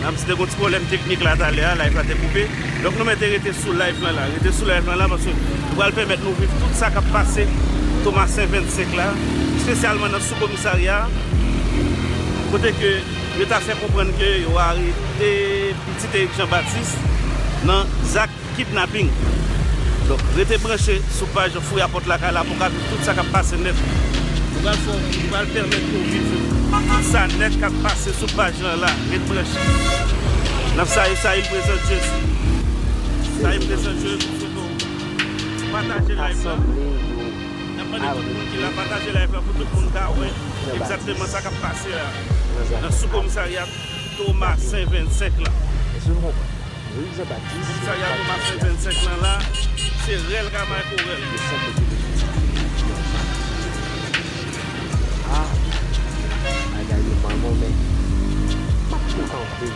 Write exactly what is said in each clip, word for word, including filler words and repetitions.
Menm si te gen yon ti pwoblèm teknik la talè a, live la te koupe. Donk nou mèt rete sou live lan la. Rete sou live lan la paske nou pral pèmèt nou viv tout sa k ap pase Tomasen vennsenk la, espesyalman nan sou komisarya a, kote ke yo ta fè konprann ke yo arete pitit Eric Jean Baptiste nan zak kidnaping. Donk, rete branche sou paj Fouye Pòt Lakay la pou w ka viv tout sa k ap pase nèt. Nou pral fè w, nou pral pèmèt ou viv tout sa nèt k ap pase sou paj lan la. Ret branche. N ap salye Sayil Prezans Jezi. Sayil Prezans Jezi, nou swete w pataje live la. N ap mande tout moun ki la pataje live la pou tout moun ka wè egzakteman sa k ap pase la nan sou komisarya Tomasen vennsenk lan. Komisarya Tomasen vennsenk lan la, se rèl ka may ko rèl. Ah, bagay yo pa bon, men m ap tou kanpe.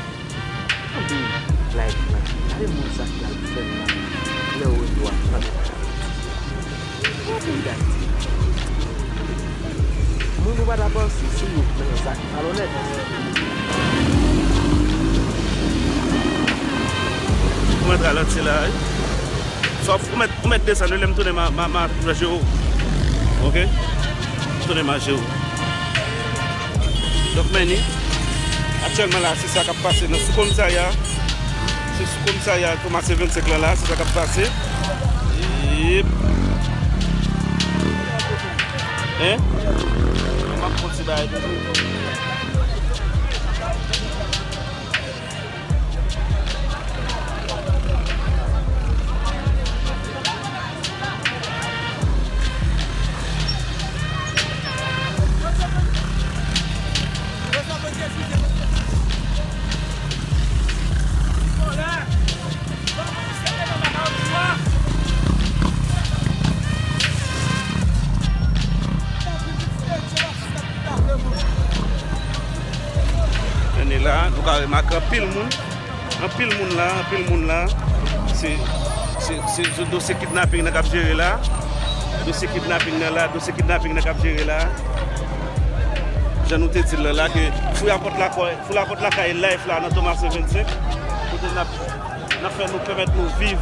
Kanpe live lan. Gade moun sa ki al fè l la. Lè w wè yo ap kanpe. Nan peyi Dayiti. Moun ou pa ta panse, se yo k nan zak malonèt. Ou mèt ralanti la, wi. Sòf, ou mèt, ou mèt desann, wi, lè m tounen ma, ma, ma, ma jere w. Oke? M tounen ma jere w. Donk, men ni, aktyèlman la, se sa k ap pase nan sou komisarya. Se sou komisarya Tomasen vennsenk lan la, se sa k ap pase. Yep. Hein? M ap pran ti bagay toujou. Ann la, nou ka remake anpil moun. Anpil moun la, anpil moun la. Se, se, se, se dosye kidnaping nan k ap jere la. Dosye kidnaping nan la, dosye kidnaping nan k ap jere la. Jan nou te di l la, la ke Fouye Pòt Lakay, Fouye Pòt Lakay live la nan Tomasen vennsenk. Kote n ap, n ap fè nou pèmèt nou viv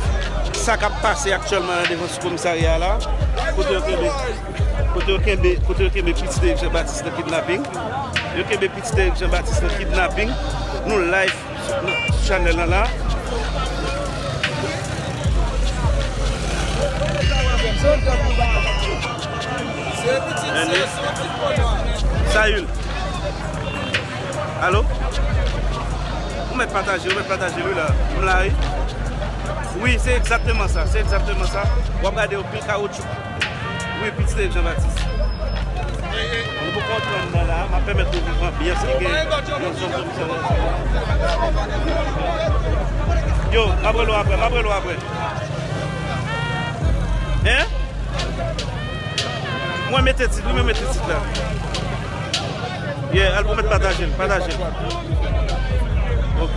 sa k ap pase aktyèlman nan devan sou komisarya a la. Kote yo kenbe, kote yo kenbe, kote yo kenbe pitit Eric Jean Baptiste nan kidnaping. Yo kenbe pitit Eric Jean Baptiste nan kidnaping. Nou live sou chanèl lan la. Ann wi. Sayil. Alo? Ou mèt pataje, ou mèt pataje l wi la. M la wi. Wi, se egzakteman sa, se egzakteman sa. W ap gade yon pil kawoutchou. Wi, pitit Eric Jean Baptiste. Nou poko antre anndan la, m ap pèmèt nou viv anbyans ki gen nan zòn komisarya. Yo, m ap rele w apre, m ap rele w apre. Hein? Mwen mete tit, wi, mwen mete tit la. Yeah, al pou mèt pataje l, pataje l. Ok.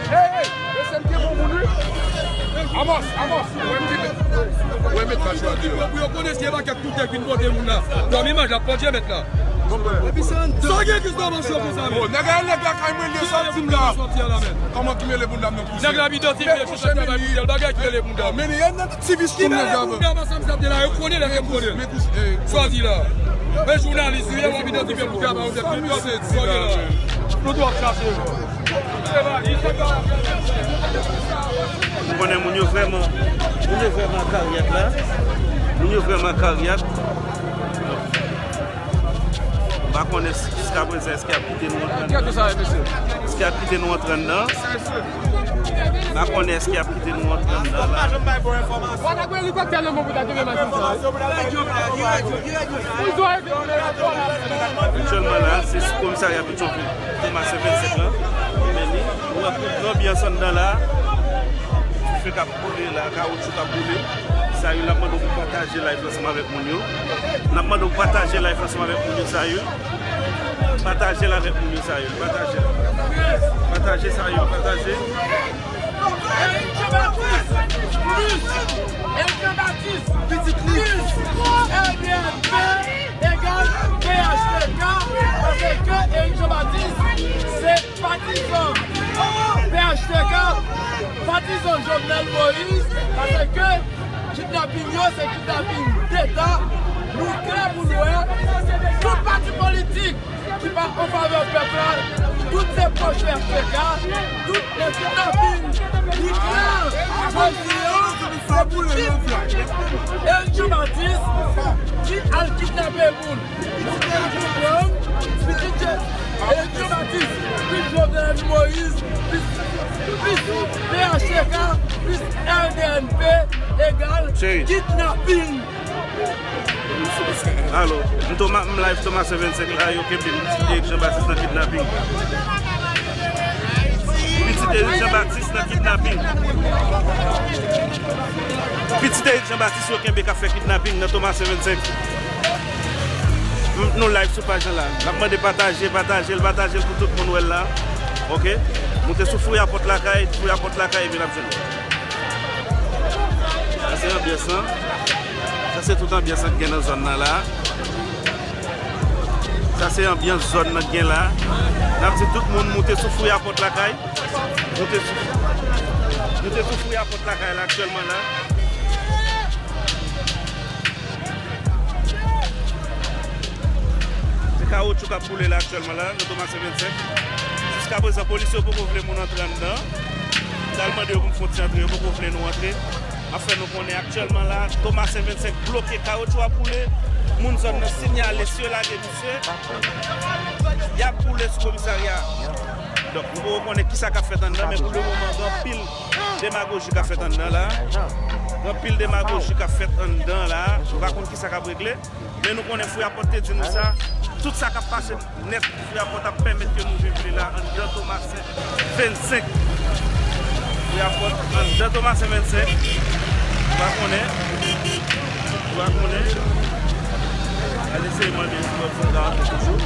Hey, hey, mesye, m te bon moun, wi. Amos, Amos, wè m di, wè, met pa chwa deyò. Pou yo konnen se pakèt tout nèg vin pote moun la. Dòmi manje ap pandye mèt la. Sa gen ki sou manchon konsa, men? Oh, nèg la, nèg la kay mwen, li sòti m la. Kòman ki mele moun la nan kouzin? Nèg la ap idantifye, se travay pou tèl bagay ki mele moun la. Men li nan ti vis tou nèg la. Ki mele moun la, masanm sa te la, yo konnen lè ke m konnen. Sa w di la? Men jounalis, wi, w ap idantifye pou travay, w fè piblisite, sa w di la? Nou dwe ap chache. Ou konnen moun yo vrèman, moun yo vrèman karyat la. Moun yo vrèman karyat. M pa konnen si jiska prezan èske y ap kite nou antre anndan. Èske y ap kite nou antre anndan? M pa konnen èske y ap kite nou antre anndan la. Aktyèlman la, se sou komisarya Petyonvil, Tomasen vennsenk lan. Men li, ou wè tout lanbyans anndan la. Dife k ap boule la, kawoutchou k ap boule. Sa yo, n ap mande w pou pataje live la ansanm avèk moun yo. N ap mande w pataje live la ansanm avèk moun yo, Sayil. Pataje l avèk moun yo, Sayil. Pataje l. Pataje, Sayil, pataje. Eric Jean-Baptiste, plus. Eric Jean-Baptiste, plus. R D N P égal P H T K, paske Eric Jean-Baptiste, se Jovenel Moïse, paske kidnaping yo se kidnaping deta. Nou klè pou nou wè, tout pati politik ki pa an favè pèp la, tout se pwòch P H T K, tout le kidnaping, li klè, jodi a, se pou kit Eric Jean Baptiste, ki al kidnape moun. Pitit Eric Jean, pitit Eric Jean Baptiste, pitit Jovenel Moïse, pitit P H T K, pitit R D N P, egal kidnaping. Alo, m Toma, m live Tomasen vennsenk la, yo kenbe pitit Eric Jean Baptiste nan kidnaping. Pitit Eric Jean Baptiste nan kidnaping. Pitit Eric Jean Baptiste yo kenbe k ap fè kidnaping nan Tomasen vennsenk. M, nou live sou paj lan la. N ap mande pataje, pataje l, pataje l pou tout moun wè l la. Oke? Moute sou Fouyapòt Lakay, Fouyapòt Lakay, epi n ap jwenn. Sa se anbyans lan. Sa se tout anbyans lan k gen nan zòn nan la. Sa se anbyans zòn nan k gen la. N ap di tout moun moute sou Fouyapòt Lakay. Moute sou, moute sou Fouyapòt Lakay la aktyèlman la. Se kawotchou k ap boule la aktyèlman la, nan Tomasen vennsenk. Jiskaprezan, polis yo poko vle moun antre anndan. M t al mande yo pou m fè yon ti antre, yo poko vle nou antre. M ap fè nou konnen aktyèlman la, Tomasen vennsenk bloke, kawotchou ap boule. Moun zòn nan sinyale si yo lage misye, y ap boule sou komisarya a. Donk, nou poko konnen kisa k ap fèt anndan, men pou le moman, gen anpil demagoji k ap fèt anndan la. Gen anpil demagoji k ap fèt anndan la. Nou pa konn kisa k ap regle. Men nou konnen Fouyapòt te di nou sa. Tout sa k ap pase nèt, Fouyapòt ap pèmèt ke nou viv li la anndan Tomasen vennsenk. Fouyapòt, anndan Tomasen vennsenk. Ou pa konnen. Ou pa konnen. Al eseye mande yon ti bò pou nou ka antre toujou.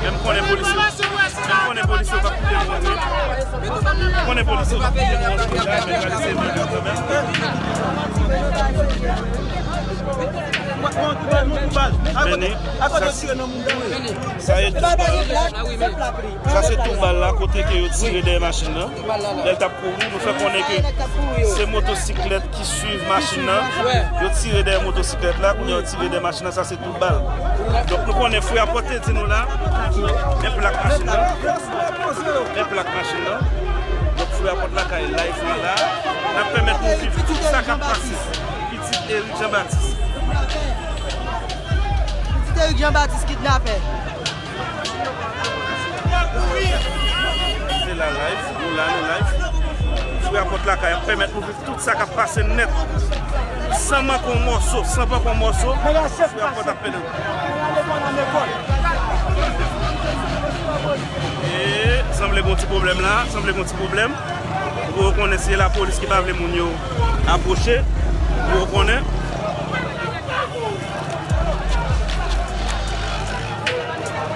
Men m konnen polisye. Men m konnen polisye yo p ap kite nou antre. M konnen polisye yo p ap kite nou antre la, men m pral eseye mande yo kanmenm. Men ni, sa, sa se tou bal. Sa se tou bal la, kote ke yo tire dèyè machin nan. Lè l t ap kouri, nou fè konnen ke se motosiklèt ki swiv machin nan. Yo tire dèyè motosiklèt la, kounye a yo tire dèyè machin nan, sa se tou bal. Donk, nou konnen Fouyapòt te di nou la, men plak machin nan. Men plak machin nan. Donk, Fouyapòt Lakay live lan la. N ap pèmèt nou viv tout sa k ap pase. Pitit Eric Jean Baptiste. Pitit Eric Jean Baptiste kidnapè. Se la live, nou la, nou live. Fouyapòt Lakay ap pèmèt nou viv tout sa k ap pase nèt. San manke yon mòso, san manke yon mòso. Fouyapòt ap pèmèt. E sanble gon ti pwoblèm la, sanble gon ti pwoblèm. Ou konnen se lapolis ki pa vle moun yo apwoche. Ou konnen.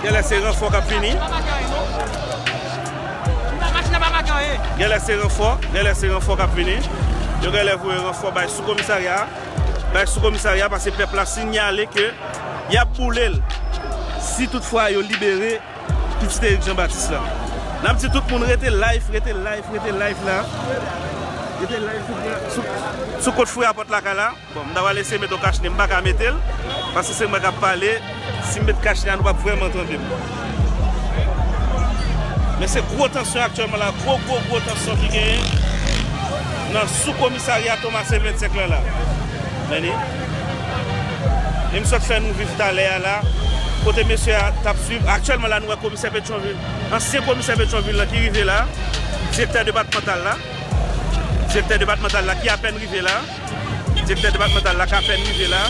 Genlè se ranfò k ap vini. Genlè se ranfò, genlè se ranfò k ap vini. Yo genlè voye ranfò bay sou komisarya a. Bay sou komisarya a, paske pèp la sinyale ke y ap boule l. Si toutfwa yo libere pitit Eric Jean Baptiste la. N ap di tout moun rete live, rete live, rete live la. Rete live sou, sou, sou kont Fouyapòt Lakay la. Bon, m ta pral eseye mete yon kachnen, m pa ka mete l, paske se mwen k ap pale. Si m met kachnen an, nou p ap vrèman tande m. Men se gwo tansyon aktyèlman la, gwo, gwo, gwo tansyon ki genyen nan sou komisarya Tomasen vennsenk lan la. Men ni. E m sot fè nou viv talè a la, kote mesye a t ap swiv. Aktyèlman la, nou wè komisè Petyonvil, ansyen komisè Petyonvil lan ki rive la, direktè depatmantal la, direktè depatmantal la ki apèn rive la. Direktè depatmantal la k apèn rive la.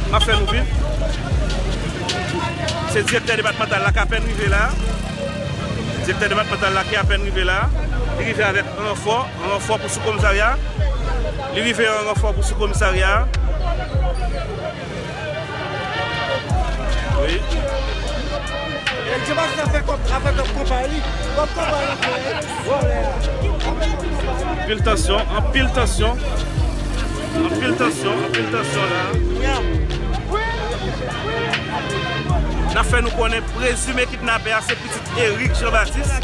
M ap fè nou viv. Se direktè depatmantal la k apèn rive la. Direktè depatmantal la ki apèn rive la. Li rive avèk ranfò, ranfò pou sou komisarya. Li rive an ranfò pou sou komisarya. Wi. Èk Jean Baptiste ap fè kòb, ap fè kòb konpayi. Kòb konpayi ap fè. Vòlè a. Anpil tansyon, anpil tansyon. Anpil tansyon, anpil tansyon la. N ap fè nou konnen prezime kidnapè a se pitit Eric Jean Baptiste,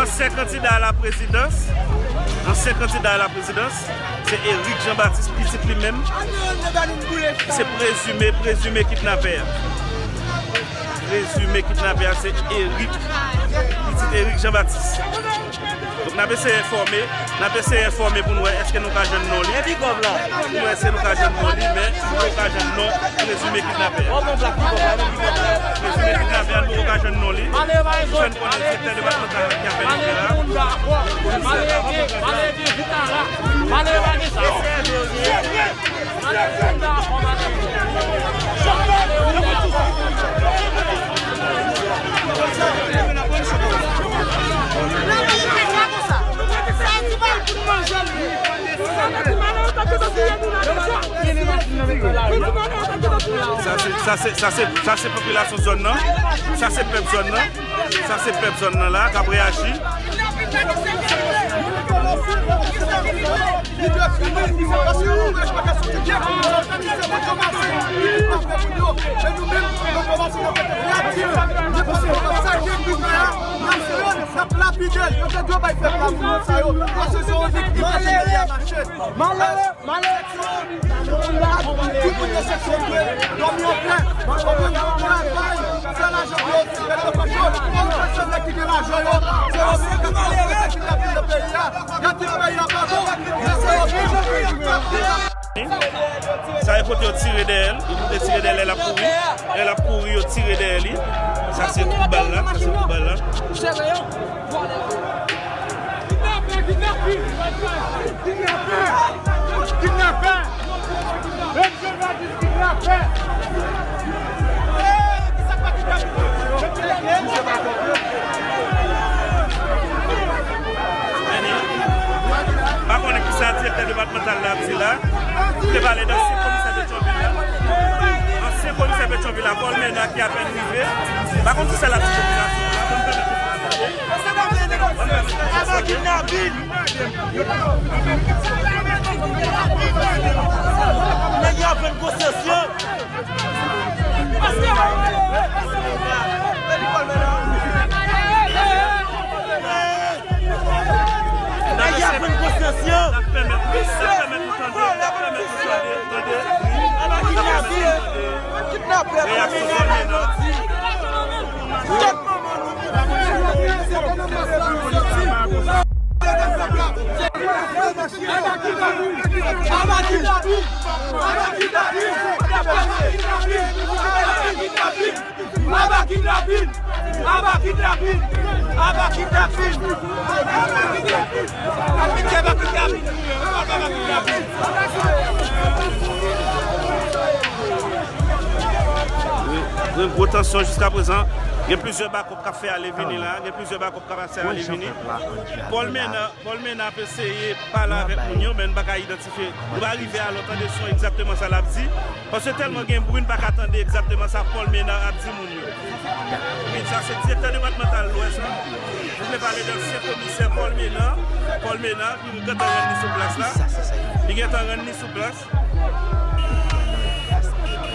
ansyen kandida a la prezidans. Ansyen kandida a la prezidans, se Eric Jean Baptiste, pitit li menm. Se prezime, prezime kidnapè a. Prezime kidnapè a, se Eric, pitit Eric Jean Baptiste. Donk, n ap eseye enfòme, n ap eseye enfòme pou n wè èske nou ka jwenn non li. Pou n wè èske nou ka jwenn non li, men nou poko ka jwenn non prezime kidnapè a. Prezime kidnapè a, nou poko ka jwenn non li. Fè n konnen direktè depatmantal la ki ap envite la. Sa se, sa se, sa se, sa se popilasyon zòn nan. Sa se pèp zòn nan. Sa se pèp zòn nan la k ap reyaji. Malere! Malere! Tout moun nan seksyon dwe dòmi anpè. Konprann? Travay, fè lajan pou yo, fè lajan pou yo. Tout pèsonn ki gen lajan yo, se yo menm ki konn fè kidnapin nan peyi a. Y ap di peyi a pa bon, men se yo menm ki kidnape. Sa e kote yo tire dèyè l, yo kote tire dèyè l, lè l ap kouri. Lè l ap kouri, yo tire dèyè li. Sa se kou bal la, sa se kou bal la. Kidnapè, kidnapè! Kidnapè! Kidnapè! Kidnapè! Pa konnen kisa direktè depatmantal la ap di la. Li te pale de ansyen komisè Petyonvil la. Ansyen komisè Petyonvil la, Paul Ménard, ki apèn rive. Pa konn kisa l ap di popilasyon an la. Ban m pèmèt nou tande. Nèg yo ap jwenn konsyans yo. Nèg yo ap jwenn konsyans yo. N ap pèmèt, n ap pèmèt nou tande, n ap pèmèt nou tande, tande. Kidnapè, kidnapè, reyaksyon Paul Ménard. Aba kidnapin! Aba kidnapin! Aba kidnapin! Aba kidnapin! Wi, gen gwo tansyon jiska prezan. Gen plizyè bakòp k ap fè ale vini la. Gen plizyè bakòp k ap fè ale vini. Paul Ménard, Paul Ménard ap eseye pale avèk moun yo, men n pa ka idantifye. Nou pa rive a lòt tande son egzakteman sa l ap di. Paske tèlman gen bri, n pa ka tande egzakteman sa Paul Ménard ap di moun yo. Wi, sa se direktè depatmantal Lwès la. Nou vle pale de ansyen komisè Paul Ménard. Paul Ménard, ki gentan rann li sou plas la. Li gentan rann li sou plas.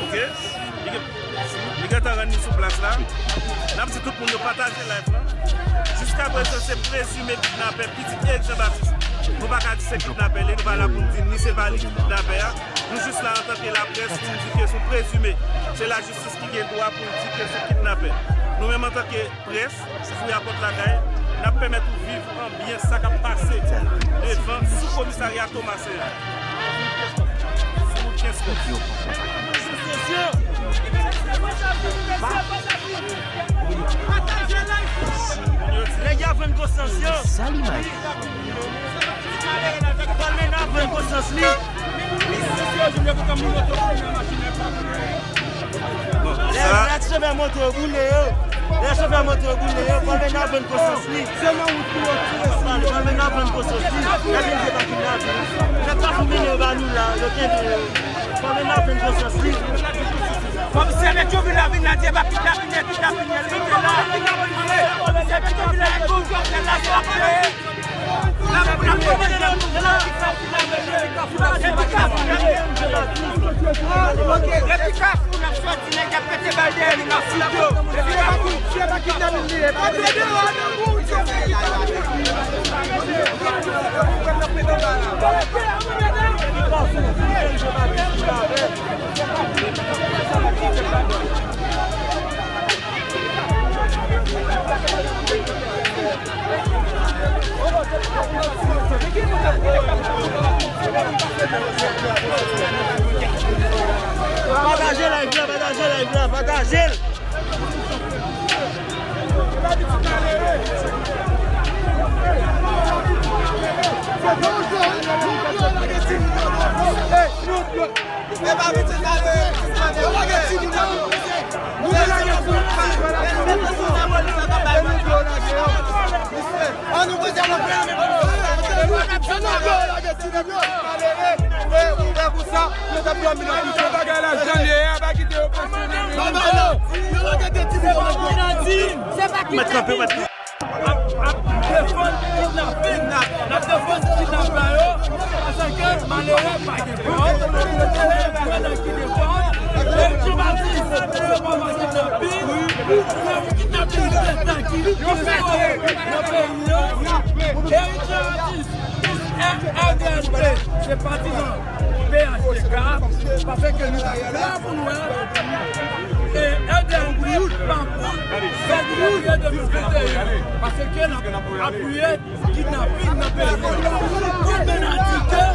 Ok? Li gen-, li gentan rann li sou plas la. N ap di tout moun yo pataje live lan. Jiska prezan, se prezime kidnapè, pitit Eric Jean Baptiste. Nou pa ka di se kidnapè li, nou pa la pou n di ni se pa li ki kidnapè a. Nou jis la antanke laprès pou n di ke se yon prezime. Se lajistis ki gen dwa pou l di ke se kidnapè. Nou menm antanke près, sou Yapòt Lakay, n ap pèmèt ou viv anbyans sa k ap pase devan sou komisarya Tomasen an. Sou wout Kenskòf. Nèg yo ap jwenn konsyans yo. Paul Ménard ap jwenn konsyans li. Bon, lè, sa lè ti chofè moto yo boule yo. Lè chofè moto yo boule yo, Paul Ménard ap jwenn konsyans li. Se nan wout pou yo tire sou yo. Paul Ménard ap jwenn konsyans li. Lè vin se pa kidnapin. Nèg Kafou mennen yo ba nou la, yo kenbe yo. Paul Ménard ap jwenn konsyans li. Komisè Petyonvil la vin la di e pa kidnapin, e kidnapin, e rete la. Komisè Petyonvil la di Jovenel la se la. Depi Kafou n ap soti, nèg ap pete bal dèyè li, n ap fout yo. Depi Kafou. Se pa kidnapin li ye, pa vle. Pataje live la, pataje live la, pataje l. An nou poze nan plen men. Yo t ap dòmi nan pistèl. Bagay la jan li ye a, pa kite yo presyone. Mèt kanpe, mèt kanpe. Ap, ap defann kidnaping. N ap defann kidnapè yo. Paske malere pa gen pè. Malere pa gen pè. Kidnaping, kidnaping, kidnaping nan peyi yo. Eritye Atis. R D N P, se patizan P H T K, paske nou ta la pou nou wè, e R D N P pa pou fè janvye de mil venteyen, paske n ap apiye kidnaping nan peyi. Tout moun a di ke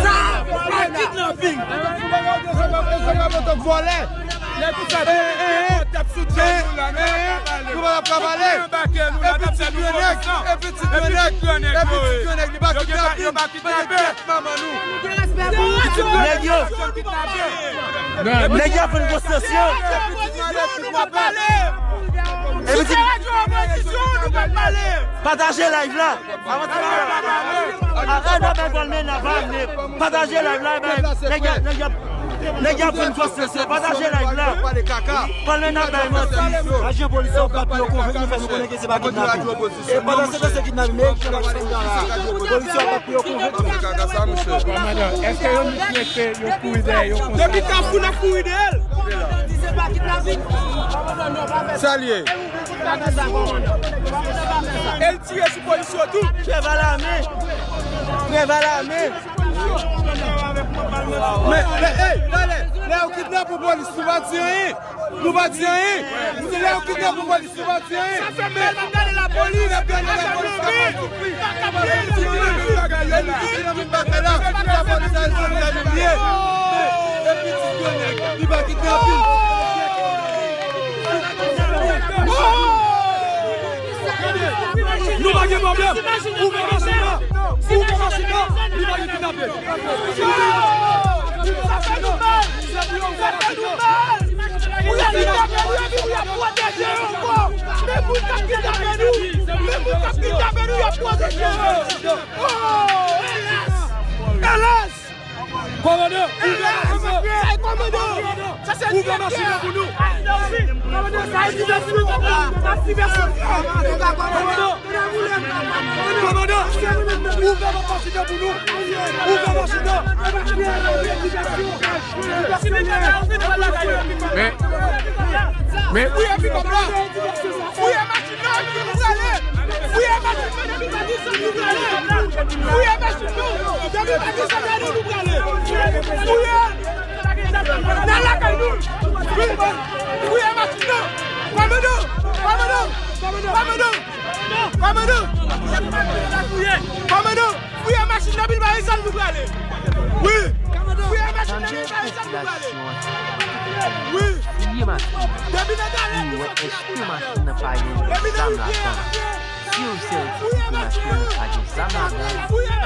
sa pa kidnaping. Nèg ou sa, eh, eh, eh, eh, nou pa t ap ka pale. Epi ti grenèg, epi ti grenèg, epi ti grenèg, li pa kidnaping, pa gen tèt manman nou. Nèg yo, nèg yo ap pran konsyans yo. Epi ti, pataje live la. Avan ti, a, a, nan bay Palmena, Palmena. Pataje live la, bay, nèg yo, nèg yo, nèg yo ap vin fòse, se pataje live la. Palmena bay manti. Ajan polis yo bat pou yo konvenk nou, fè nou konnen ke se pa kidnaping. E pandan se tan se kidnaping, men ki ap fè kara. Polis yo bat pou yo konvenk nou. Kòmandan, èske yo misye fè yo kouri dèyè yo konsa? Depi Kafou n ap kouri dèyè l. Sa l ye? E l tire sou polis yo tou. Trèv a lame. Trèv a lame. Men, men, ey, talè, lè yo kidnape yon polis, nou pa di anyen. Nou pa di anyen. Se lè yo kidnape yon polis, nou pa di anyen. Sa fè mal, n ap gade lapolis. N ap gade lapolis. Li pa kidnape, li pa kidnape. Li pa kidnape. Li pa kidnape. Li pa kidnape. Nou pa gen pwoblèm. Ouvè machin nan. Ouvè machin nan. Li pa gen kidnape. Sa fè nou mal. Sa fè nou mal. Pou y ap kidnape nou, epi pou y ap pwoteje yo ankò. Men moun k ap kidnape nou. Men moun k ap kidnape nou, y ap pwoteje yo. Oh, elas. Elas. Kòmandan, ouvè machin nan. Kòmandan. Ouvè machin nan pou nou. Kòmandan, sa e divèsyon. Sa e divèsyon. Kòmandan. Kòmandan, ouvè machin nan pou nou. Ouvè machin nan. Men, men. Fouye pikòp la. Fouye machin nan, epi nou prale. Fouye machin nan, depi pa gen zam nou prale. Fouye machin nou, depi pa gen zam nou prale. Fouye. Nan lakay nou. Wi. Fouye machin nan. Kòmandan. Kòmandan. Kòmandan. Kòmandan. Kòmandan. Fouye machin nan, depi pa gen zam nou prale. Wi. Fouye machin nan, depi pa gen zam nou prale. Wi. Depi nan talè nou soti la. Èske machin nan pa gen zam ladan? Si yon sètifike machin nan pa gen zam ladan,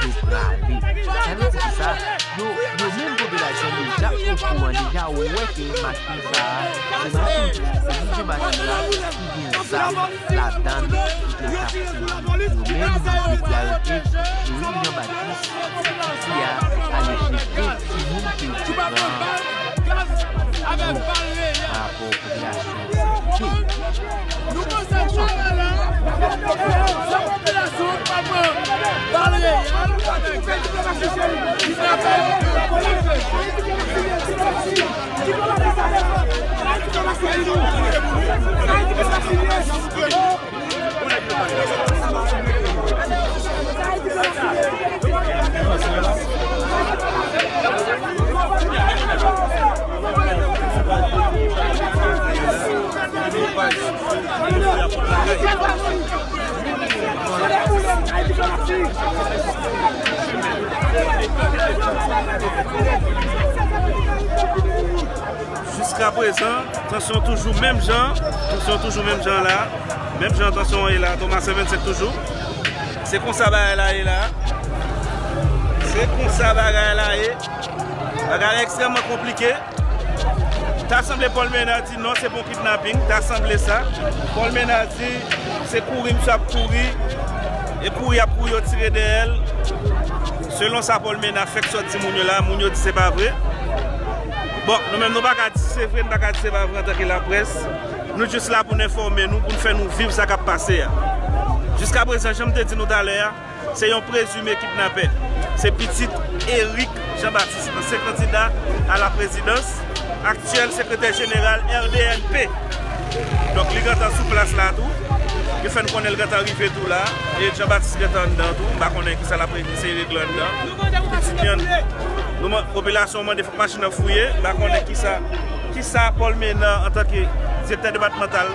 yo prale. Sa vle di kisa? Yo, yo menm popilasyon deja okouran, deja wè ke machin sa a, se machin, se machin sa a ki gen zam ladan l, ki te kapti yo menm, yo di a yo te, e wi, Jan Batis, ki a ale jete timoun ke yo te pran, yo, pa rapò popilasyon. Nou panse sa la, sa popilasyon pa pran bal reyèl, ki fè diplomasi cheri, ki fè apèl. Jiskaprezan, tansyon toujou menm jan. Tansyon toujou menm jan la. Menm jan tansyon an ye la. Tomasen vennsenk toujou. Se konsa bagay la ye la. Se konsa bagay la ye. Bagay la ekstrèmman konplike. Ta sanble Paul Ménard di non, se pa yon kidnaping. Ta sanble sa. Paul Ménard di se kouri misye ap kouri. E kouri ap kouri, yo tire dèyè l. Selon sa Paul Ménard fèk sot di moun yo la, moun yo di se pa vre. Bon, nou menm nou pa ka di se vre, nou pa ka di se pa vre antanke laprès. Nou jis la pou n enfòme nou, pou n fè nou viv sa k ap pase a. Jiskaprezan, jan m te di nou talè a, se yon prezime kidnapè. Se pitit Eric Jean Baptiste, ansyen kandida a la prezidans, aktyèl sekretè jeneral R D N P. Donk, li gentan sou plas la tou. Yo fè n konnen l gentan rive tou la. E Jean Baptiste gentan anndan tou. M pa konnen kisa l ap eseye regle anndan. Pitit li an, nou man-, popilasyon mande fòk machin nan fouye. M pa konnen kisa, kisa Paul Ménard, antanke direktè depatmantal,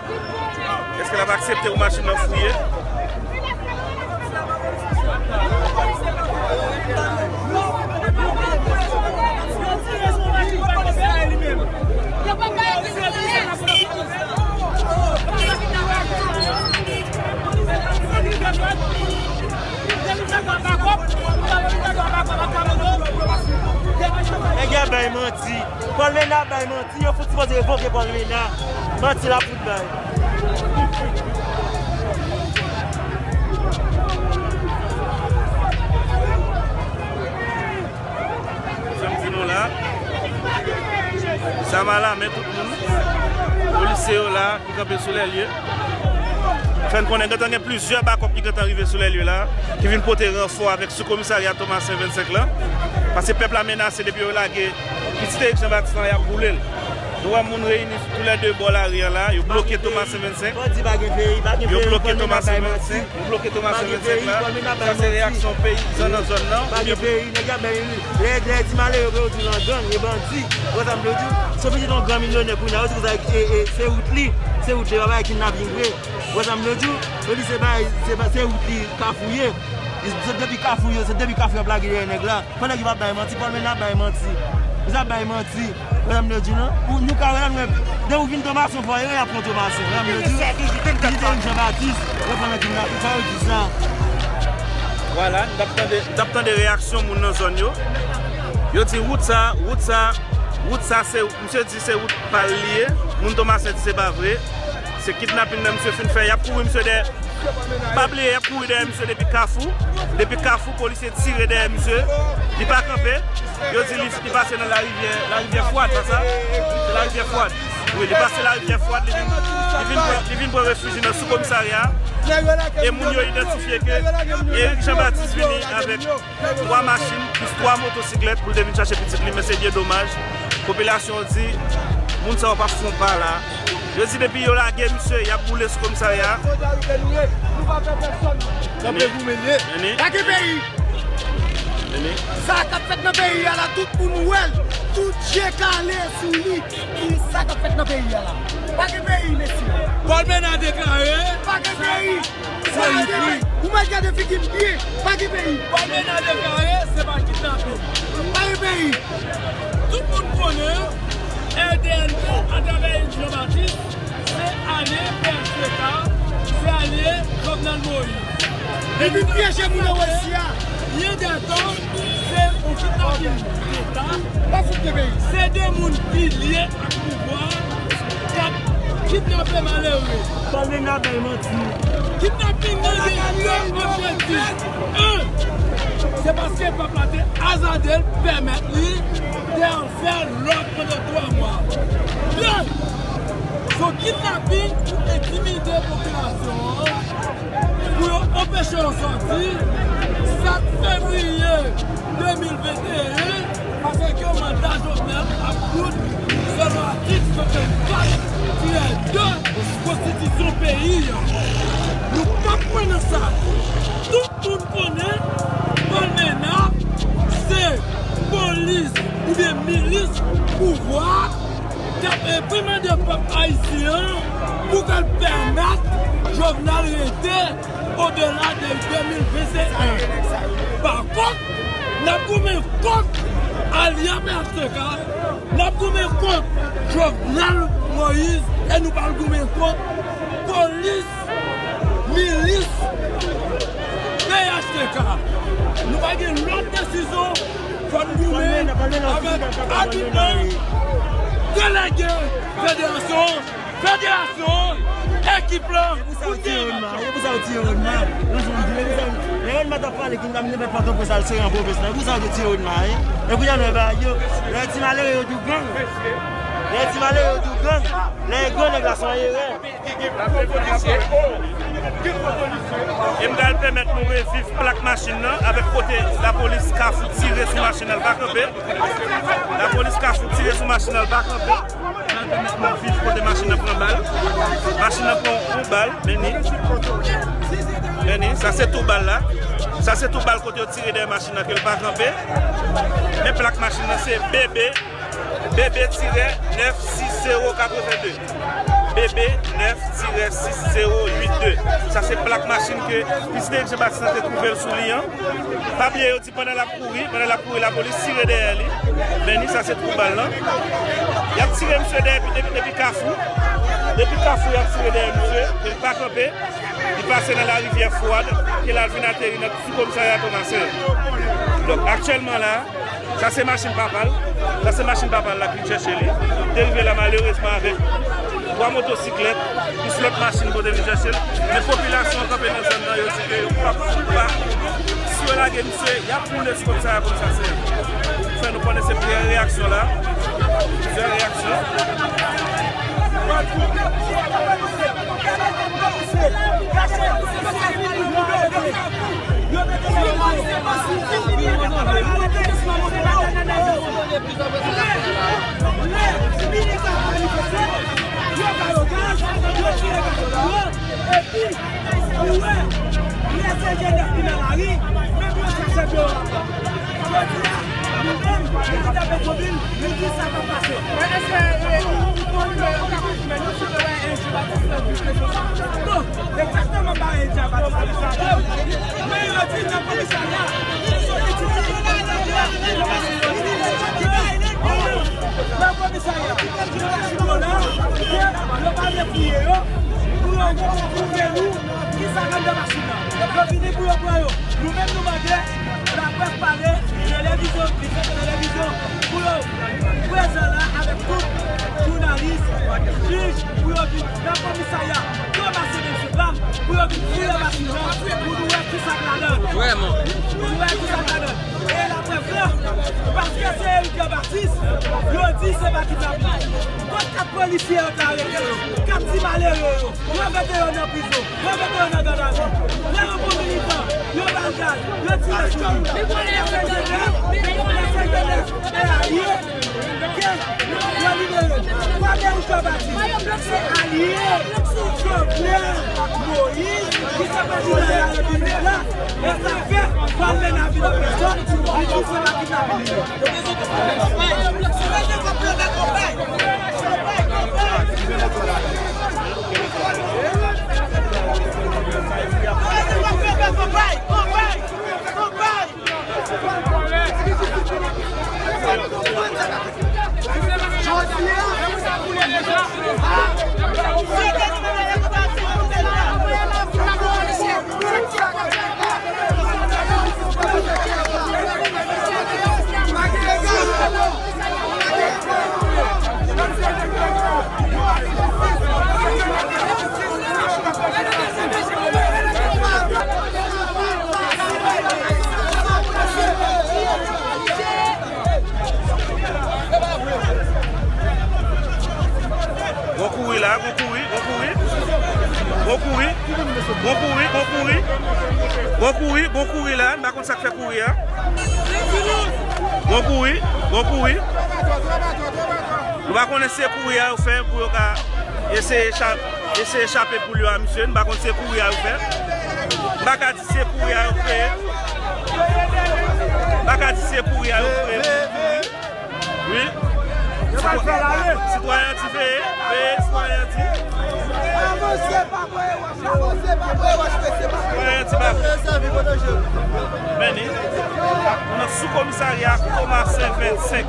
èske l ap aksepte pou machin nan fouye? Nèg yo ap bay manti. Paul Ménard bay manti. Yo fout sipoze revoke Paul Ménard. Manti l ap fout bay. Sa m di nou la, sa m a la men tout moun. Polisye yo la ki kanpe sou lè lye. Fè n konnen gentan gen plizyè bakòp ki gentan rive sou lè lye la, ki vin pote ranfò avèk sou komisarya Tomasen vennsenk lan. Paske pèp la menase depi yo lage pitit Eric Jean Baptiste lan, y ap boule l. Nou wè moun reyini tou lè de bò lari an la, yo bloke Tomasen vennsenk. Bandi pa gen peyi, pa gen peyi, yo bloke Tomasen vennsenk. Yo bloke Tomasen vennsenk la. Sa se reyaksyon peyizan nan zòn nan. Pa gen peyi, nèg y ap bay lè, lè di malere pou yo di l an gang, e bandi. Ou wè sa m vle di w? Se pitit yon gran milyonè kounye a, yo di konsa, e, e, se wout li, se wout li, pa bay kidnaping vre. Ou wè sa m vle di w? Yo di se bay, se bay, se wout li, Kafou ye. Se depi Kafou yo, se depi Kafou y ap lage dèyè nèg la. Fò nèg yo pa bay manti, Paul Ménard bay manti. Misye ap bay manti. Wè sa m vle di w lan? Ou, nou ka wè la, nou wè, depi ou vin Tomasen, fò yo, y ap pran Tomasen. Wè sa m vle di w? Pitit Eric Jean Baptiste, yo pran nan kidnaping, fò yo di sa. Vwala, n t ap tande, n t ap tande reyaksyon moun nan zòn yo. Yo di wout sa, wout sa, wout sa se, misye di se wout pa l li ye. Moun Tomasen di se pa vre. Se kidnaping nan misye fin fè. Y ap kouri misye dèyè. Pa bliye, y ap kouri dèyè misye depi Kafou. Depi Kafou, polisye tire dèyè misye. Li pa kanpe. Yo di li, li pase nan larivyè, larivyè Fwad, pa sa? Se larivyè Fwad. Wi, li pase larivyè Fwad, li vin, li vin pran, li vin pran refij nan sou komisarya. E moun yo idantifye ke Eric Jean Baptiste vini avèk twa machin plis twa motosiklèt pou l te vin chache pitit li, men se byen domaj. Popilasyon an di, moun sa yo p ap fè yon pa la. Yo di depi yo lage misye, y ap boule sou komisarya. Solidarite nou ye, nou pa pè pèsonn. Kanpe goumen ye. Pa gen peyi. Sa k ap fèt nan peyi a la, tout moun wè l. Tout je kale sou li. Ki sa k ap fèt nan peyi a la? Pa gen peyi, mesye. Paul Ménard deklare. Pa gen peyi. Ou mèt gade figi m byen. Pa gen peyi. Paul Ménard deklare se pa kidnaping. Pa gen peyi. Tout moun konnen R D N P atravè Eric Jean Baptiste, se alye P H T K, se alye Jovenel Moïse. Epi pyeje moun nan wè isi a. Byen dètan, se yon kidnaping deta. Pa fout de peyi. Se de moun ki lye ak pouvwa k ap kidnape malere. Paul Ménard bay manti. Kidnaping nan gen de objektif. En, se paske pèp la te azade l, pèmèt li te fè lòd pandan twa mwa. De, se yon kidnaping pou entimide popilasyon an, pou yo anpeche yo sòti. Kat fevriye de mil venteyen, paske manda Jovenel ap bout selon atik swasann kat tirè de konstitisyon peyi a. Nou p ap kwè nan sa. Tout moun konnen Paul Ménard se polis oubyen milis pouvwa k ap reprimande pèp ayisyen an pou ke l pèmèt Jovenel rete odela de de mil venteyen. Pa kont, n ap goumen kont alye P H T K. N ap goumen kont Jovenel Moïse e nou pral goumen kont polis, milis P H T K. Nou pa gen lòt desizyon, fò n goumen avèk abitan, delege federasyon, federasyon, ekip la. E pou sa yo tiye Rodma, e pou sa yo tiye Rodma. Lè Rodma t ap pale ki n ta vin fè Pòtoprens al sere an pwovens la, e pou sa yo te tiye Rodma, en. E kounye a nou wè bagay yo, lè ti malere yo di w gang, lè ti malere yo di w gang, lè e gran nèg la se yon erè. E m pral pèmèt nou reviv plak machin nan avèk kote lapolis Kafou tire sou machin nan, l pa kanpe. Lapolis Kafou tire sou machin nan, l pa kanpe. Pral pèmèt nou viv kote machin nan pran bal. Machin nan pran yon bal, men ni. Men ni, sa se tou bal la. Sa se tou bal kote yo tire dèyè machin nan ke l pa kanpe. Men plak machin nan se B B, B B tirè nèf sis zewo katreven de. B B nèf tirè sis zewo uit de. Sa se plak machin ke vis dirijan Batis lan te twouve l sou li an. Pa bliye yo di pandan l ap kouri, pandan l ap kouri, lapolis tire dèyè li. Men ni sa se twou bal lan. Y ap tire misye dèyè depi, depi, depi Kafou. Depi Kafou, y ap tire dèyè misye, ke l pa kanpe. Li pase nan larivyè Fwad, ke l al vin ateri nan sou komisarya Tomasen. Donk, aktyèlman la, sa se machin papa l. Sa se machin papa l la ki vin chèche li. Te rive la malerezman avèk twa motosiklèt, plis lòt machin pou te vin chèche l. Men popilasyon an kanpe nan zòn nan, yo di ke yo p ap, pa, si yo lage misye, y ap boule sou komisarya Polis Aseyan. Fè nou konnen se plizyè reyaksyon la. Plizyè reyaksyon. Epi, ou wè, lè se jenès ki nan lari, menm yo chache deyò ankò. Jodi a, nou menm, nou ki nan Petyonvil, nou di sa p ap pase. Men èske, e, ou, ou konn, e, ou ka konfime nou si te wè, e, Jean Baptiste vin preche sa? Non, egzakteman pa e Jean Baptiste ki sa. Men yo di nan komisarya, nan komisarya, yo pa vle fouye yo, pou yo pwouve nou kisa k anndan machin nan. Yo vini pou yo pran yo. Nou menm nou mande laprès pale, televizyon, televizyon, pou yo prezan la avèk tout jounalis, jij, pou yo vin nan komisarya Tomasen, pou yo vin fouye machin nan, pou nou wè kisa k ladan l. Vrèman. Pou nou wè kisa k ladan l. E laprès la, paske se Eric Jean Baptiste, yo di se pa kidnapin. Kot kat polisye yo te arete yo? Kat ti malere yo? Yo mete yo nan prizon. Yo mete yo nan gadavi. Lè yo pran militan, yo ba l gaz, yo tire sou yo. Lè se jenès, lè se jenès, e alye ke yo libere. Premye Jean Baptiste, se alye Jovenel Moïse, ki se prezidan de la Repiblik la. E sa fè, fò l mennen avil an pèsòn, li di se pa kidnapin li ye. Gon kouri la, gon kouri, gon kouri. Gon kouri, gon kouri, gon kouri. Gon kouri, gon kouri la, m pa konn sa k fè kouri a. Gon kouri, gon kouri. Nou pa konnen si se kouri a yo fè pou yo ka eseye cha-, eseye chape poul yo a misye. Nou pa konn si se kouri a yo fè. M pa ka di si se kouri a yo fè. M pa ka di si se kouri a yo fè. Wi. Sitwayen Anti, veye, veye, sitwayen Anti. Avanse pa voye wòch, avanse pa voye wòch, mesye, pa voye wòch. Men ni, nou nan Sou komisarya Tomasen vennsenk.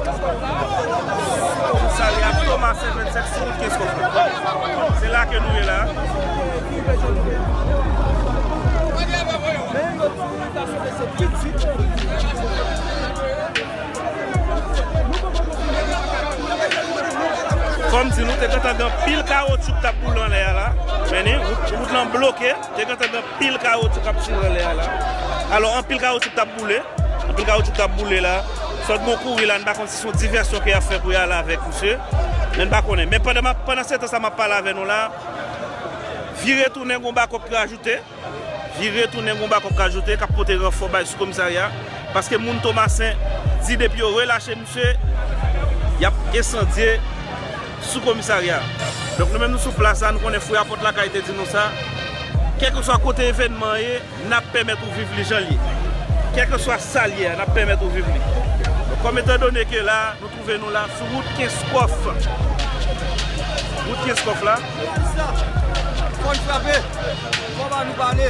Komisarya Tomasen vennsenk sou wout kenz kòf la. Se la ke nou ye la. Kòm di nou te gentan gen anpil kawotchou k t ap boule anlè a la. Men ni, wout, wout lan bloke. Te gentan gen anpil kawotchou k ap tire anlè a la. Alò, anpil kawotchou k t ap boule. Anpil kawotchou k t ap boule la. Sòt bon kouri la, n pa konn si se yon divèsyon ke y ap fè pou y ale avèk misye. Men n pa konnen. Men pandan m ap, pandan se tan sa m ap pale avè nou la, vire tounen, gon bakòp k rajoute. Vire tounen, gon bakòp k rajoute, k ap pote ranfò bay sou komisarya. Paske moun Tomasen di depi yo relache misye, y ap ensandye sou komisarya. Donk, nou menm nou sou plas la, nou konnen Frè Apòt Lakay te di nou sa. Kèlkeswa kote evènman an ye, n ap pèmèt ou viv li jan l ye. Kèlkeswa sa l ye a, n ap pèmèt ou viv li. Donk, kòm etandone ke la, nou twouve nou la sou wout kenz kòf. Wout kenz kòf la. Fò n frape. Fò ba nou pale.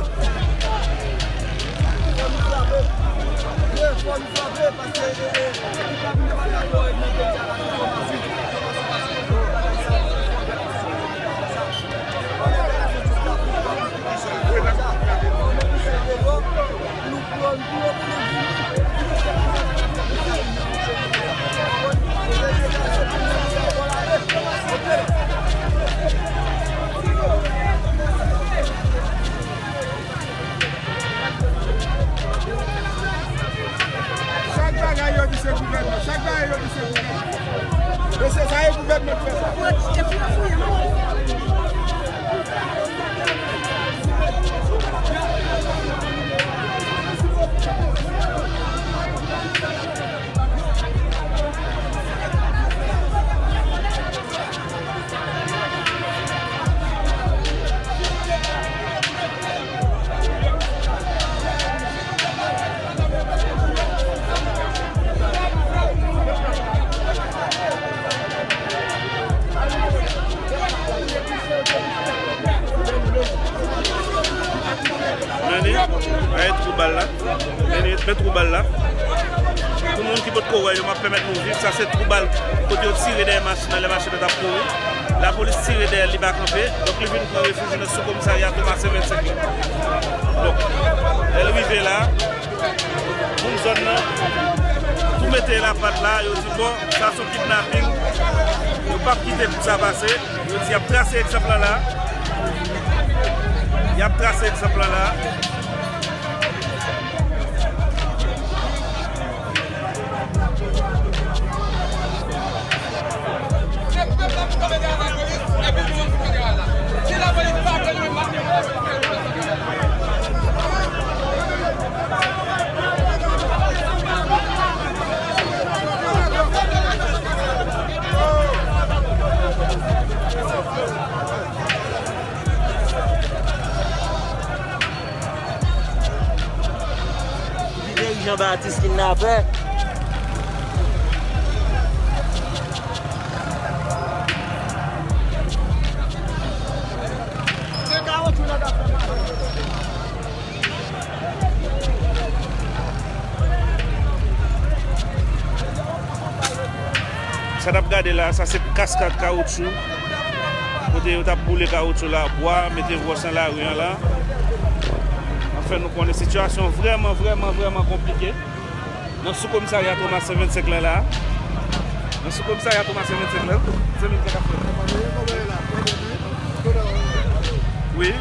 Fò nou frape. Ye, fò nou frape, paske, e, e, nou pa vin pale avè w nan peyi a la, nou kòmanse. Chak bagay yo di se gouvènman, chak bagay yo di se gouvènman. E se sa e gouvènman k fè sa. Men li, gade twou bal la. Men li, men twou bal la. Pou moun ki potko wè yo, m ap pèmèt nou viv. Sa se twou bal kote yo tire dèyè machin nan lè machin nan t ap kouri. Lapolis tire dèyè l, li pa kanpe. Donk, li vin pran refij nan sou komisarya Tomasen vennsenk la. Donk, lè l rive la, moun zòn nan tou mete lapat la, yo di, bon, sa se yon kidnaping. Yo p ap kite pou sa pase. Yo di y ap trase egzanp lan la. Y ap trase egzanp lan la. Li dirijan Batis kidnapè. Sa n ap gade la, sa se kaskad kawotchou. Kote yo t ap boule kawotchou la, bwa, mete wòch nan lari an la. Anfen, nou konnen sitiyasyon vrèman, vrèman, vrèman konplike. Nan sou komisarya Tomasen vennsenk lan la. Nan sou komisarya Tomasen vennsenk lan. Zanmi m, sa k ap fèt? Wi.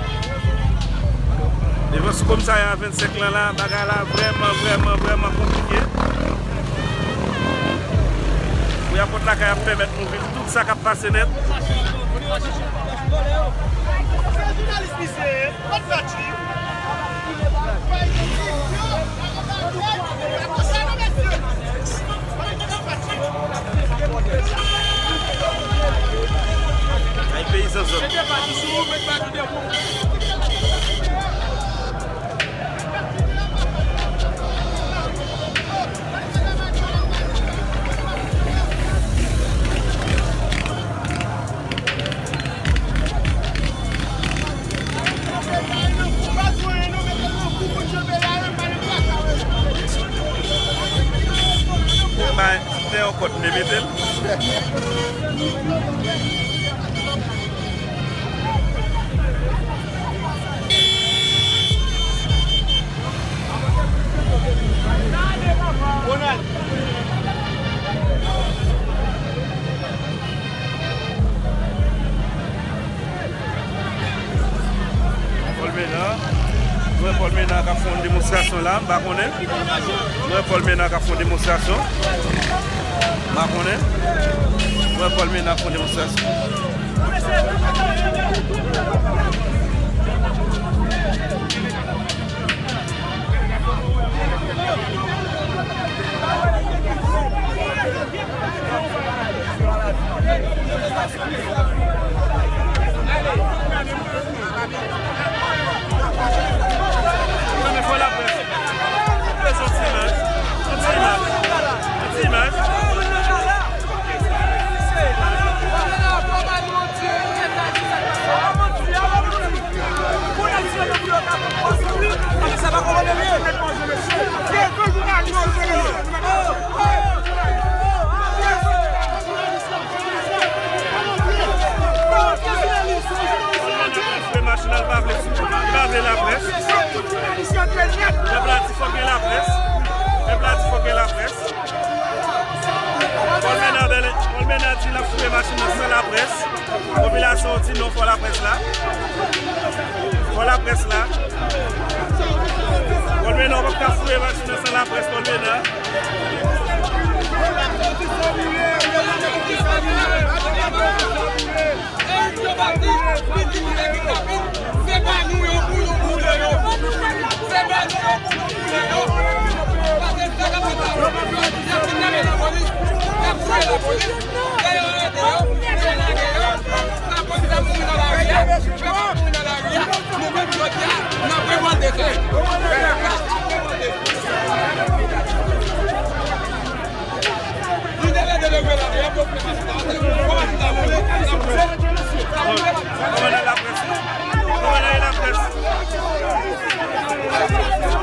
Devan sou komisarya vennsenk lan la, bagay la vrèman, vrèman, vrèman konplike. Pou y ap pot lakay ap pèmèt nou viv tout sa k ap pase nèt. Ay, peyizan zòn. Pòt men mete l. Ronald. Paul Ménard. Nou wè Paul Ménard k ap fè yon demonstrasyon la, m pa konnen. Nou wè Paul Ménard k ap fè yon demonstrasyon. M pa konnen. Nou wè Paul Ménard ap fè yon demonstrasyon. Fè machin nan, li pa vle, li pa vle laprès. Pèp la di fòk gen laprès. Pèp la di fòk gen laprès. Paul Ménard, Paul Ménard di l ap fouye machin nan san laprès. Popilasyon an di non, fò laprès la. Fò laprès la. Paul Ménard, w p ap ka fouye machin nan san laprès, Paul Ménard. Se pa nou yo pou nou boule yo. Se pa nou yo pou nou boule yo. Pase sa k ap fèt la. Y ap kidnape lapolis. Y ap touye lapolis. Lè yo arete yo, yo lage yo. Lapolis ap mouri nan lari a. Pèp ap mouri nan lari a. Nou menm jodi a, n ap revòlte tou. Lidè leve leve lari a pou yo fè sa. Kòmandan la près. Kòmandan la près. Kòmandan la près.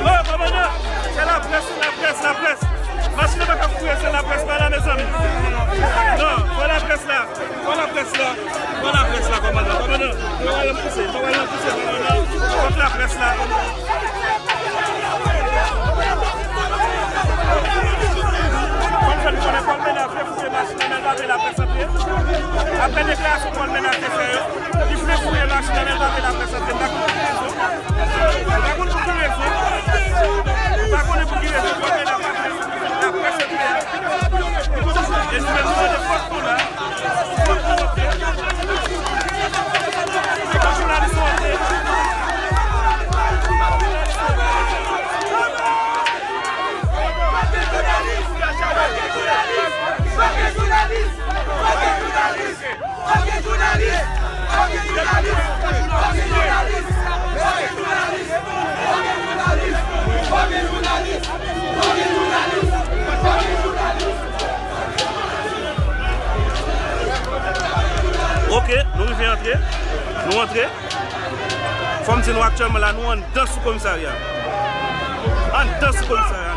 Oh, kòmandan, se laprès, laprès, laprès. Machin nan pa ka fouye san laprès pa la, mezanmi. Non, fò laprès la. Fò laprès la. Fò laprès la, kòmandan. Kòmandan, nou wè l ap pouse, nou wè l ap pouse, kòmandan. Fòk laprès la. Fò n fè n konnen Paul Ménard vle fouye machin nan, l pa vle laprès antre. Apre deklarasyon Paul Ménard te fè yo, li vle fouye machin nan, l pa vle laprès antre. M pa konn pou ki rezon. M pa konn pou ki rezon. M pa konnen pou ki rezon Paul Ménard pa vle laprès antre. E nou menm nou mande fòk nou la. Fòk nou antre. Fòk jounalis yo antre. Ok, nou rive antre. Nou antre. Fò m di nou aktyèlman la, nou anndan sou komisarya. Anndan sou komisarya.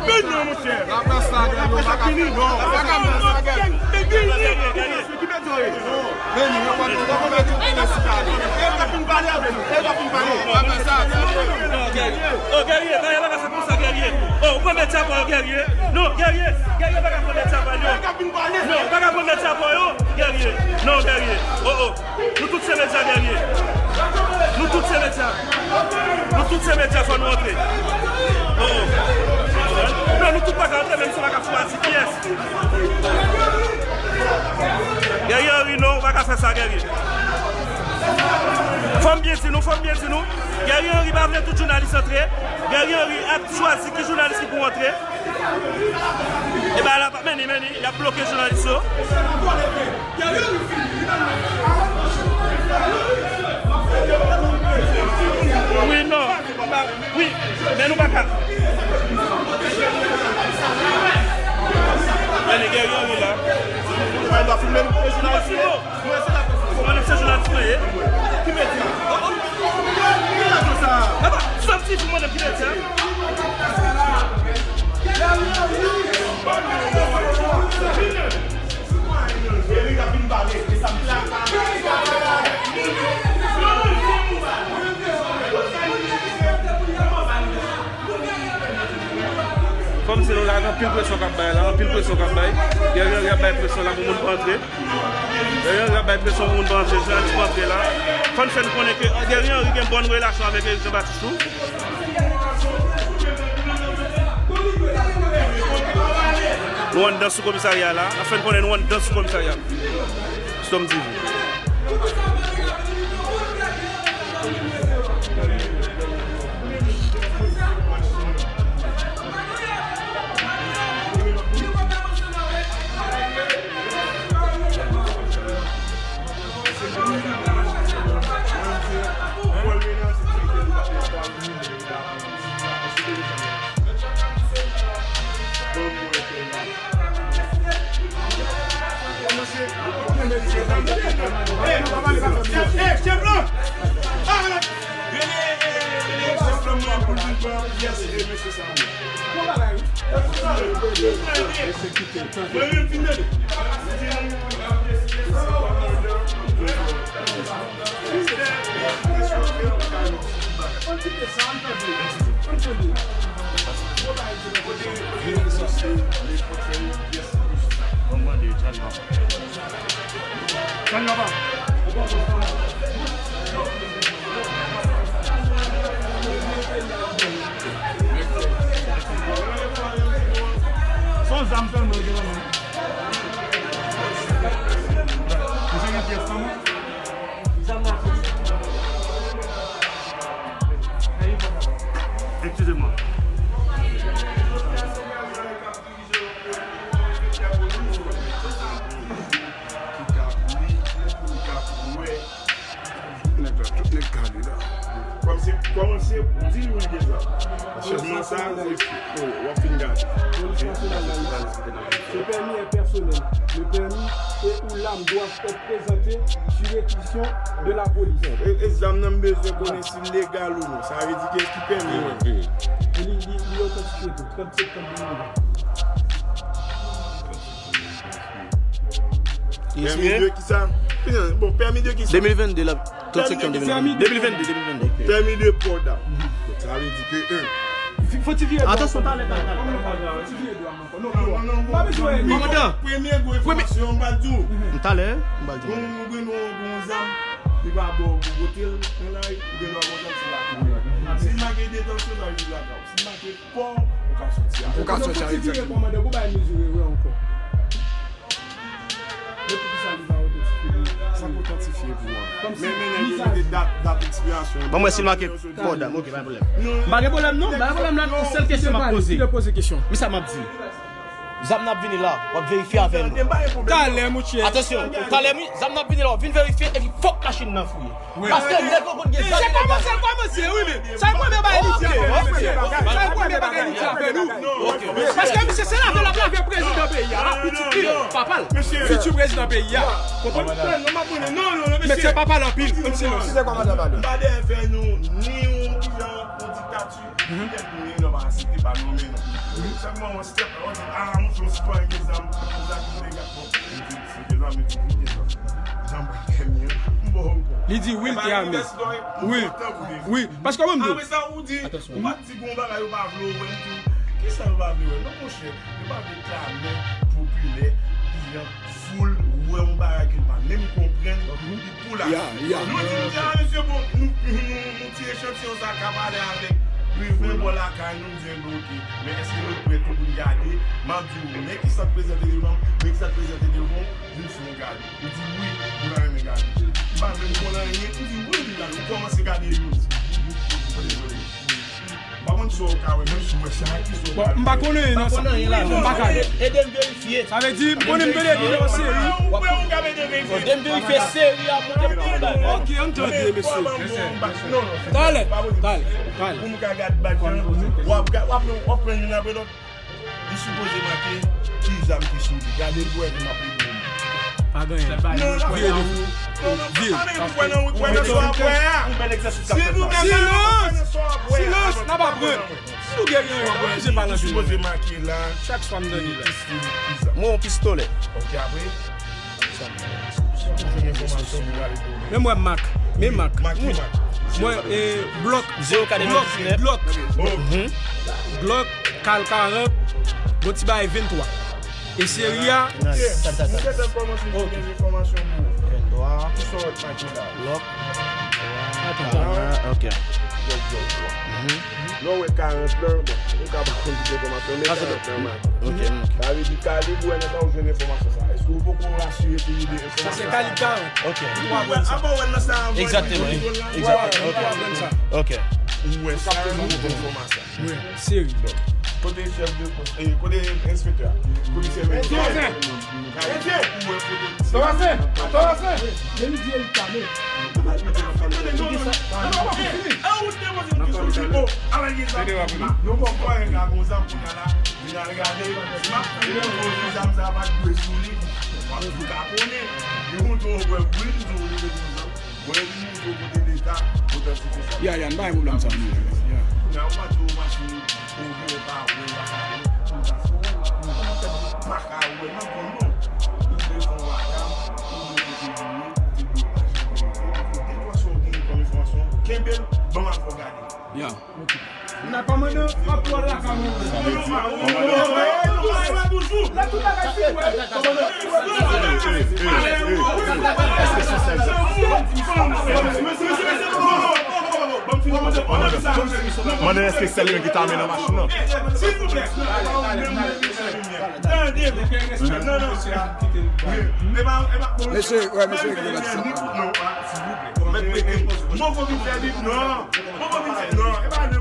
Men non, monchè. Laplas la, gen yo pa ka fini. Non, pa ka fè sa, gen. Gen, gen, gen, gen. Ki bèt yo ye? Men, yo pa, yo pa mèt yo konnen si pale. E yo pa fin pale avè nou. E yo pa fin pale. Pa fè sa. Non, Guerrier. Oh, Guerrier, bagay la pa fèt konsa, Guerrier. Oh, ou pran bèt sa pa yo, Guerrier. Non, Guerrier. Guerrier pa ka pran bèt sa pa yo. Non, ou pa ka pran bèt sa pa yo, Guerrier. Non, Guerrier. Oh, oh. Nou tout se medya, Guerrier. Nou tout se medya. Nou tout se medya, fò nou antre. Oh, oh. Non, nou tout pa ka antre, menm si w pa ka chwazi kiyès. Guerrier Henry, non, ou pa ka fè sa, Guerrier. Fò m byen di nou, fò m byen di nou. Guerrier Henry pa vle tout jounalis antre. Guerrier Henry ap chwazi ki jounalis ki pou antre. E ba la, men ni, men ni, y ap bloke jounalis yo. Wi, non. Wi, men nou pa ka. Men ni Guerrier Henry la. Mwen pa filme nou, e jounalis yo. Kòmandan, se jounalis mwen ye. Ki medya? Ki radyo sa? Apa, sòti pou mwen ki medya? Kòmsi nou la, gen anpil presyon k ap bay la, anpil presyon k ap bay. Guerrier Henry ap bay presyon la pou moun pa antre. Guerrier Henry ap bay presyon pou moun pa antre, jounalis pa antre la. Fò n fè n konnen ke Guerrier Henry gen bòn relasyon avèk Eric Jean Baptiste tou. Nou anndan sou komisarya la, n ap fè n konnen nou anndan sou komisarya. Storm T V. Se yon zam sèlman yo gen nan men. Misye gen pyès nan men. Excusez-moi. Nèg la, tout nèg kale la. Kòmanse, kòmanse, di li wi l gen zam. Chèf nan sa, w ap fin gade. Polis nasyonal la, se pèmi e pèsonèl. Le permis et ou l'arme doivent être présentés sur réquisition de la police. E, e zam nan m bezwen konnen si l legal ou non. Sa vle di ki, ki pèmi mwen. E li, li, li otantifye tou. Trannsenk, trannde mil. Pèmi de kisa? Bon, pèmi de kisa? De mil vennde la, trannsenk jan de mil vennde. De mil vennde, de mil vennde. Pèmi de pò dam. Sa vle di ke, en. Fò ti vire. Atansyon, talè, talè, talè. Fò ti vire dwa ankò. Non, non, non, non. Pa bezwen. Kòmandan. Premye gwo enfòmasyon, m pa di w. M talè, m pa di w. Bon, ou gen yon, yon zam, li pa bon pou kote l, men la, ou gen dwa kontan ti la. Si l make detansyon, sa vle di la. Si l make Pò, ou ka soti a. Ou ka soti a, egzakteman. Kòmandan, pou bay mezire vre ankò. Men poukisa li pa otantifye li? Sa k otantifye pou mwen. Men, men, men, men, dat, dat ekspirasyon. Ban mwen si l make pò dam, ok, pa gen pwoblèm. M pa gen pwoblèm non, m pa gen pwoblèm la, yon sèl kesyon m ap poze. Ki te poze kesyon? Men sa m ap di. Zam nan ap vini la, w ap verifye avè nou. Talè, monchè. Atansyon, talè, wi, zam nan ap vini la, w ap vin verifye, epi fòk machin nan fouye. Paske nèg yo konn gen zam ilegal. Sa kòmanse, kòmanse, wi, men sa premye bagay li di avè nou, mesye. Sa premye bagay li di avè nou. Paske misye se lave l ap lave prezidan peyi a, pitit li, papa l, fiti prezidan peyi a. Konprann? Mesye pa pale anpil, menm silans. M pa dèyè fè nou ni yon, yon diktati. Petèt nou menm nou pa aksepte pa nou menm. Sèlman yon stèp, on di, ah, monchè, yon sitwayen gen zam, gen zam, gen zam, bon, li di, si gen zam, li di, li gen zam. Zam pa gen mye, m bon ankò. Li di, wi, l te ame. Wi, wi, paske mwen m di w. Apre sa, ou di, ou pa t di gon bagay, yo pa vle w wè, m di w, kisa yo pa vle wè? Non, monchè, yo pa vle klamè popilè, kliyan. Foul wè yon bagay ke l pa menm konprann, li pou l aksepte. Nou di, nou di, ah, mesye, bon, nou, nou, nou, nou ti echantiyon sa ka pale avèk Revren bò lakay nou, nou di, enben, oke. Men èske nou prè tou pou n gade? M ap di w, men kisa k prezante devan m, men kisa k prezante devan w, vin fè yon gade. Ou di, wi, ou ta renmen gade. M pa menm konn anyen, ou di, wi, vin gade. Ou kòmanse gade youn. Mwen dezole. M pa konn si w ka wè, menm si w wè sa, ki sa w ka wè. Bon, m pa konn anyen nan sa. M pa ka wè. Ede m verifye. Sa vle di, m konnen m tande li nan yon seri. Ou wè ou ka ede verifye. Ede m verifye seri a pou te pran bagay. Ok, ann tande, mesye. Talè, talè, talè. Pou m ka gad bagay, w ap, w ap, w ap pran youn apre lòt. Li sipoze make ki zam ki sou li. Gade l pou wè ki m ap ede l. Pa gen anyen. Non, non, non, non, pa gen pou kwè nan wi, kwè nan sa w ap wè a. Yon bèl egzèsis k ap fèt la. Silans! Silans! N ap aprann. Si w gen yon, pa oblije pale anpil. Li sipoze make la. Chak swa m tande la. Mwen yon pistolè. Ok, apre? Men mwen Mak. Men Mak. Mak, Mak. Mwen, e, Glòk. Glòk, Glòk. Glòk, kal karant, Gon ti bagay venntwa. E seri a. Ok. Nou gentan kòmanse gen enfòmasyon pou ou. Vennwa. Ki sòt pati la? Lòk. Atann. Ok. Lè w wè karant lan, bon, nou ka pa konn tout enfòmasyon, men karant lan make. Ok, ok. Sa vle di kalib ou wè nan sa ou jwenn enfòmasyon sa. Èske ou poko asire pou ou de enfòmasyon sa? Sa se kalib karant. Ok. Ou wè, apa w wè nan sa avan. Egzakteman. Egzakteman. Ok. Ou wè sa nan enfòmasyon. Wi, seri. Kote chèf de pòs, eh, kote enspektè a? Komisè Mèdi. Tomasen! Tomasen! Tomasen! Mèdi, li kale. Tande, non, non, non, non, eh, eh, ou te poze yon kesyon, ou di, oh, ala gen zam. Non, bon, pa gen zam, bon, zam, kounye a la, vin al gade, si m ap fè yon poze zam, sa pa t dwe sou li. W ap tou kaponnen. Yo montre w prèv, wi, li di w li te gen zam. Mwen di nou tou kote Leta otantifye sa. Ya, ya, n pa gen pwoblèm sa, nou. Ya. Kounye a, ou pa di w machin, ou vye pa wè, pa ka wè nan kò nou. Ou vle fè yon wakam, ou vle kote nou ye, ou vle machin, ou vle kote nou ye. Kèlkeswa sa w gen kòm enfòmasyon, kenbe l, ban m al fè w gade. Ya. N a kòmandan, m ap pran lakay mwen. Mande èske sèl li menm ki ta men nan machin nan? Mesye, wè, mesye,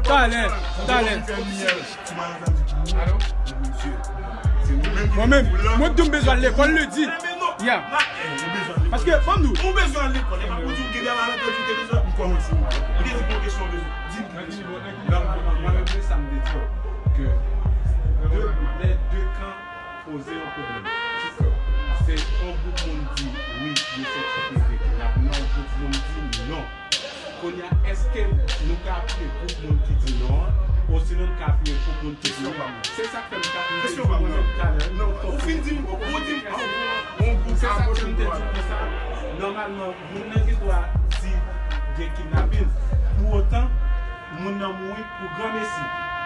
talè, talè. Mwen menm, mwen tou m bezwen al lekòl ledi. Ya. Paske, ban m di w. Ou bezwen al lekòl, e pa pou di w gen de malentann ou te bezwen. M kòmanse. Ou te di pou kesyon bezwen. Di m. Mwen menm, sa m te di w, ke de, lè de kan poze yon pwoblèm. Se yon gwoup moun di wi, yo se ti peze ki n ap nan, yon gwoup moun di non. Kounye a, èske nou ka apiye gwoup moun ki di non an, osinon nou ka apiye gwoup moun ki di wi an? Se sa k fè m ka, m te di mwen menm talè, non, ou fin di m, ou di m, ah, bon, bon, se sa k fè m te di konsa, nòmalman, moun nan gen dwa di gen kidnapin. Pou otan, moun nan mouri pou granmesi.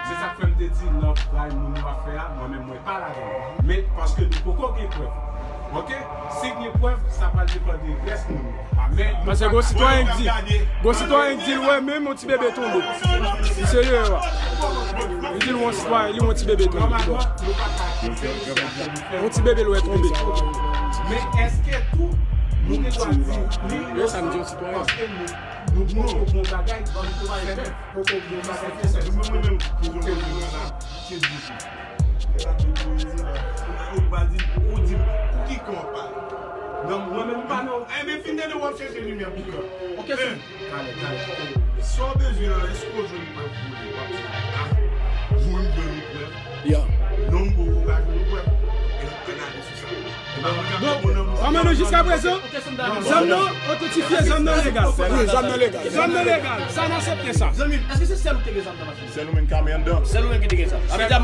Se sa k fè m te di, nan pray moun yo ap fè a, mwen menm, mwen pa ladan l. Men, paske nou poko gen prèv. Ok? Si gen prèv, sa pral depann de rès moun yo. Men, paske gon sitwayen k di, gon sitwayen k di l wè menm yon ti bebe tonbe. Li serye, wi. Li di l wè yon sitwayen, li wè yon ti bebe tonbe. Yon ti bebe l wè tonbe. Men èske tou, nou gen dwa di li, paske nou, nou poko bon bagay, ban m tou fè. Poko bon bagay fè sèl. Mwen menm, mwen menm, se di. E pa de poezi la. Ou pa di, ou di, pou ki kan w ap pale? Non, mwen menm pa non. Enben, fin tande w ap chèche limyè pou kan. Ok, sir. Talè, talè. Sa w bezwen an, èske w jwenn prèv pou li? W ap di, ah, jwenn, jwenn prèv. Ya. Non, m poko ka jwenn prèv. E n ap analize. Donk, kòman nou jiska prezan? Zam nan otantifye, zam nan legal. Wi, zam nan legal. Zam nan legal. Sa n aksepte sa. Zanmi m, èske se sèl ou ki te gen zam nan machin? Sèl ou menm ki te anndan. Sèl ou menm ki te gen zam. Sa vle di